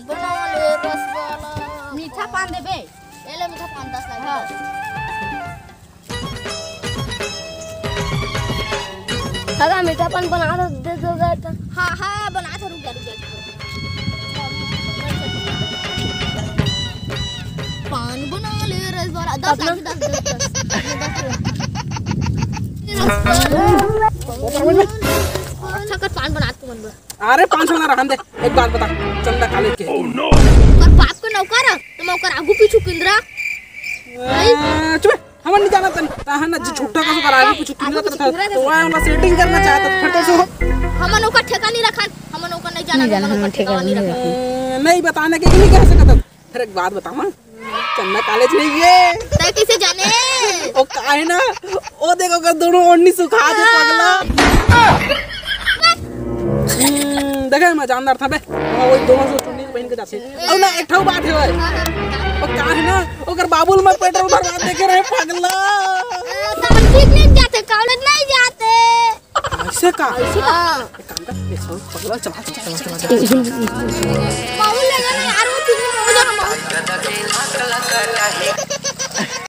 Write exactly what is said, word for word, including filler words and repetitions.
बना ले रसवाला। मीठा पान देबे? ए ले मीठा पान दस लाख। हाँ। दादा, मीठा पान बना दे, दे दो दादा। हाँ, हाँ, बना था, रुक जा, रुक जा। पान बना ले रसवाला, दस लाख, दस, दस, दस। अच्छा कर पान बना तू मन बर। अरे पाँच सौ ना रहन दे, एक बात बता, चंदा कॉलेज के। ओकर बाप के नौकर ह, त मैं ओकर आगू पीछू किंदरा। अ, चुप, हमन नहीं जाना तन, ताहा ना जी छुट्टा का सुकर आगू पीछू किंदरा तरह था, तो वह हमरा सेटिंग करना चाहता, फिर तो सो। हमन ओकर ठेका नहीं रखन, हमन ओकर नहीं जाना, नहीं जाना, हमन ओकर हमन ठेका ठेका नहीं नहीं रखन। अ, नहीं बताने के नहीं कह सकता। फिर एक बात बताऊं, चंदा कॉलेज नहीं है। तै कैसे जाने? ओ काहे ना, ओ देखो का दोनों ओढ़नी सुखा दे पगला। हम्म, देखे मैं जानदार था बे, वो दोनों से चुन्नी पहन के जाते। और ना एक ठो बात है भाई, ओ काहे ना, ओकर बाबू ल मैं पेट्रोल भरवा दे के रहे पगला। तो हम ठीक नहीं जाते, कॉलेज नहीं जाते। ऐसे का? हाँ। एक काम कर, ये सब पगला चला, चला, चला, चला।